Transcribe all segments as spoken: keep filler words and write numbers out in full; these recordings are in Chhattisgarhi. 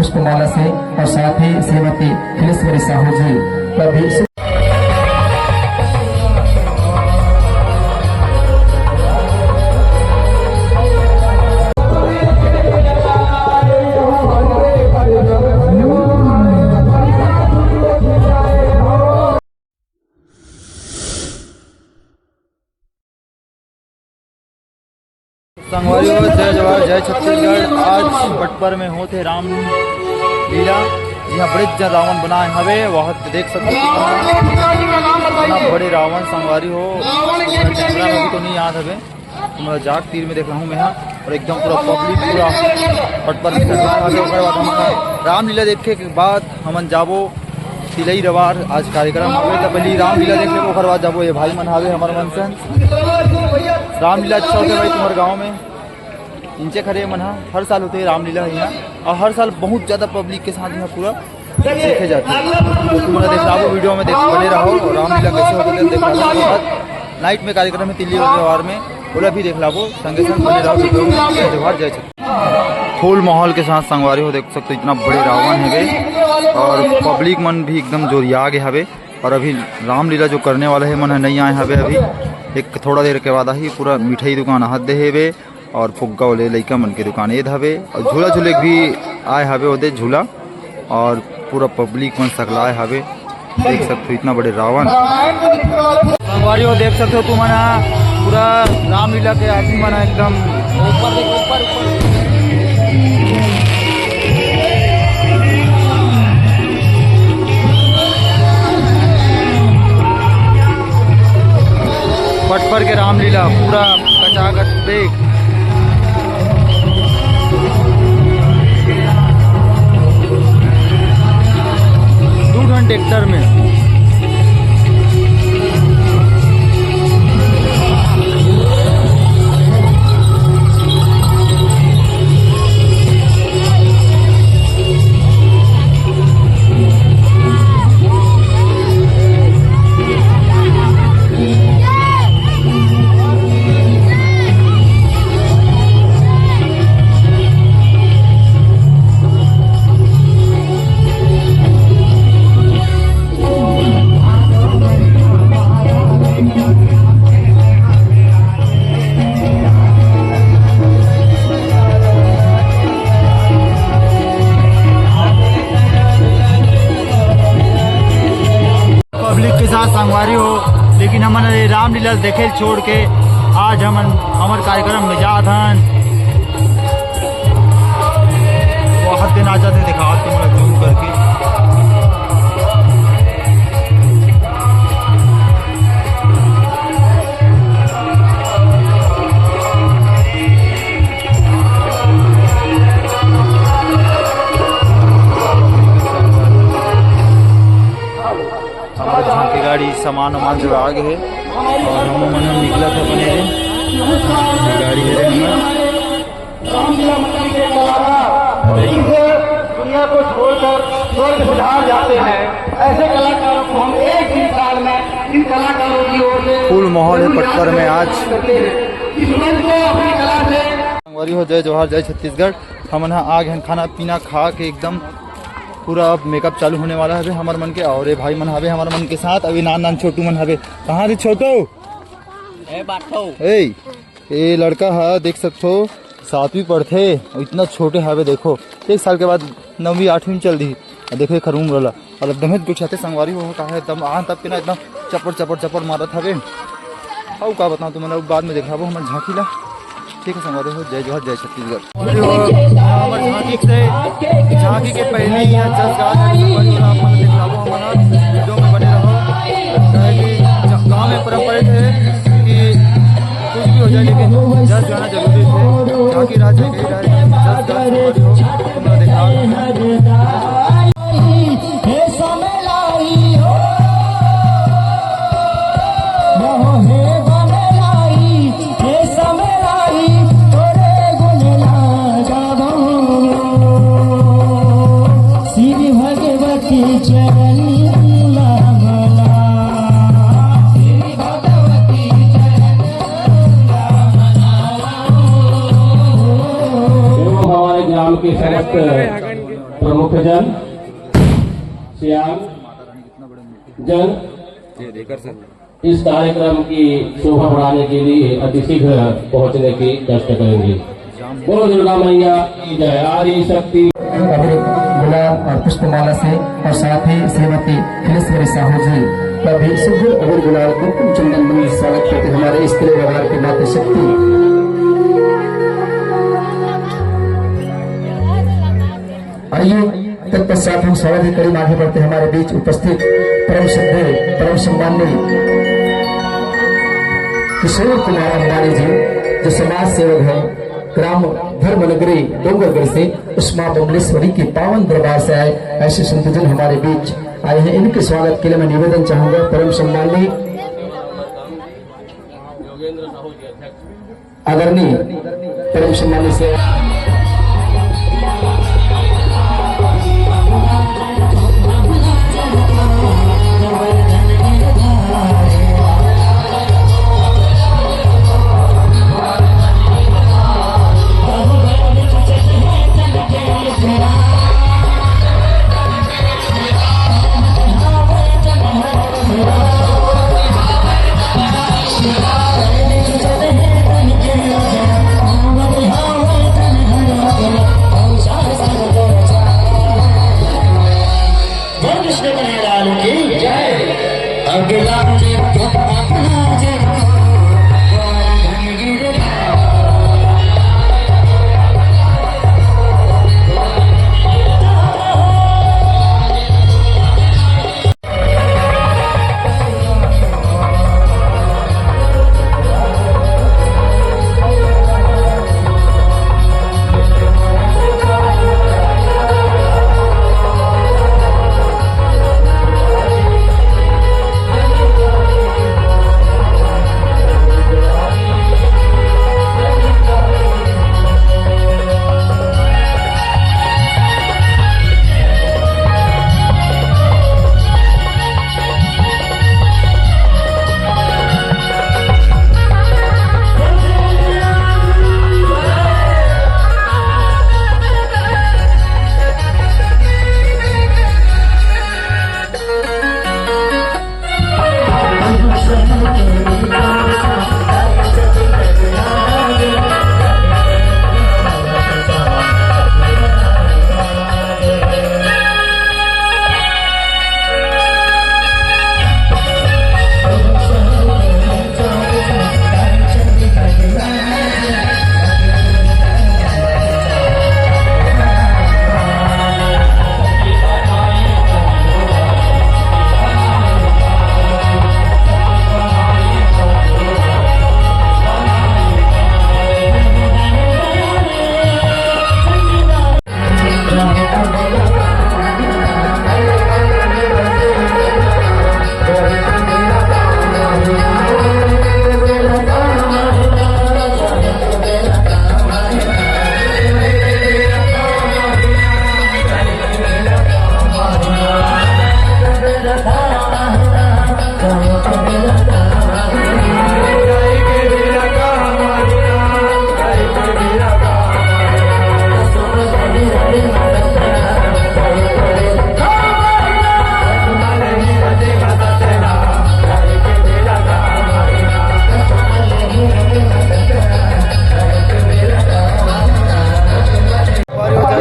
पुष्पमाला से और साथ ही श्रीमती खिलेश्वरी साहू जी का भी संगवारी हो, जय जोहार, जय छत्तीसगढ़। आज पटपर में होत हे रामलीला, जिहाँ बड़े जन रावण बनाए हवे, वह देख सकते हो कितना बड़े रावण। संगवारी हो, कैमरा में भी तो नहीं याद हवे, तुम्हारा जाग तीर में देख रहा हूँ मैं यहाँ, और एकदम पूरा पब्लिक पूरा पटपर में सजा हवे। ओकर बाद हम रामलीला देखे के बाद हमन जाबो तिलई रवार। आज कार्यक्रम हवे, त पहली रामलीला देख लेबो, ओकर बाद जाबो। ये भाई मन हावे हमर मन से। रामलीला अच्छा होथे भाई तुम्हर गाँव में? इंचे खरे मन ह, हर साल होथे रामलीला ह यहाँ, और हर साल बहुत ज्यादा पब्लिक के साथ यहाँ पूरा देखे जाथे। तो तुमन देख लाबो, वीडियो में देख बने रहो, और रामलीला कैसे होथे देख लाबो। नाइट में कार्यक्रम है तिलई रवार में, ओला भी देख लाबो। संगे संग बने रहो वीडियो में। जय जोहार, जय छत्तीसगढ़। फुल माहौल के साथ संगवारी हो देख सकते हो, इतना बड़े रावण हवे और पब्लिक मन भी एकदम जोरिया गे हवे। और अभी रामलीला जो करने वाला है मन ह नहीं आए हवे, अभी एक थोड़ा देर के बाद आही। पूरा मिठाई दुकान हाथ दे हेवे और फुग्गा वाले लइका मन के दुकान एद हवे और झूला झूले भी आए हवे ओदे झूला। और पूरा पब्लिक मन सकलाए हवे, देख सकते हो इतना बड़े रावण। संगवारी हो देख सकते हो तुमन ह, पूरा रामलीला के आदमी मन ह एकदम ऊपर देखो, ऊपर, ऊपर। पटपर के रामलीला पूरा कचाकच देख। दू ठन ट्रैक्टर में। पब्लिक के साथ संगवारी हो, लेकिन हमन ये रामलीला देखे छोड़ के आज हमन हमर कार्यक्रम में जात हन। बहुत दिन आ जाते दिखावत तुमन ला जूम करके। हमर झांकी गाड़ी सामान वामान जुड़ा गे हे और हम मन निकलत हे अपने रे। गाड़ी हे रे हमर। रामलीला मंडल के कलाकार जिसे दुनिया को छोड़कर स्वर्ग सिधार जाते हैं, ऐसे कलाकारों को हम एक दिन काल में इन कलाकारों की ओर से फुल माहौल है पटपर में आज। इस मंच को अपनी कला से संगवारी हो, जय जोहार, जय छत्तीसगढ़। हमन ह आ गए हन खाना पीना खा के एकदम पूरा अब मेकअप चालू होने वाला हवे हमर मन के। और ये भाई मन हवे हमर मन के साथ, अभी नान नान छोटू मन हवे। कहाँ रे छोटू? ए बाठो। ए, ए लड़का ह देख सकथो सातवीं पढ़थे, इतना छोटे हवे देखो, एक साल के बाद नौवीं आठवीं में चल दी। देखो एकर उम्र ला। और एकदम ही गोठियाथे संगवारी हो, का है एकदम आन तब के ना एकदम चपड़, चपड़, चपड़ मारत हवे। अउ का बताऊं तुमन ला, बाद में देखाबो हमर झांकी ला। ठीक है संगवारी हो, जय जोहार, जय छत्तीसगढ़। हमर झांकी से, झांकी के पहले ही यहाँ जस गाज है, संगवारी हो, आप मन देखाबो हमन ला, वीडियो में बने रहो। काहे कि ज-, गाँव में परंपरा है कि कुछ भी हो जाए लेकिन जस जाना जरूरी है। झांकी राज है, कहीं राज, जस गाज संगवारी हो, तुमन ला देखाबो। हे समलाई हो, मोहे बनलाई, हे समलाई, तोरे गुण ला गावो। श्री भगवती चरण ला मला। श्री भगवती चरण ला मला। हमारे ग्राम के समस्त प्रमुख जन, सियान जन, इस कार्यक्रम की शोभा बढ़ाने के लिए अति शीघ्र पहुंचने की कष्ट करेंगे। बोलो दुर्गा मैया की जय। आदि शक्ति। अबीर गुलाल और पुष्पमाला से और साथ ही श्रीमती खिलेश्वरी साहू जी का भी शुद्ध अबीर गुलाल कुमकुम चंदन मंगल स्वागत करते हमारे स्त्री व्यवहार की मातृ शक्ति। आइए, तत्पश्चात हम स्वागत की कड़ी में आगे बढ़ते हैं। हमारे बीच उपस्थित परम श्रद्धेय, परम सम्माननीय किशोर कुमार अंबानी जी, जो समाज सेवक है, ग्राम धर्म नगरी डोंगरगढ़ से, उस माँ बमलेश्वरी के पावन दरबार से आए, ऐसे संतजन हमारे बीच आए हैं। इनके स्वागत के लिए मैं निवेदन चाहूंगा, परम सम्माननीय आदरणीय परम सम्माननीय से कृष्ण कन्हैया लाल की जय। अगला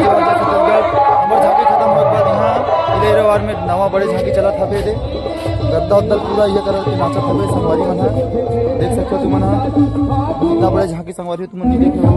हमर झांकी खत्म होए के बाद इहाँ इधर वार में नवा बड़े झांकी चलत हवे दे। गद्दा उद्दा पूरा ये करके नाचत हवे संगवारी मन ह। देख सकते हो तुमन ह, इतना बड़े झांकी संगवारी तुमन नहीं देखे हो।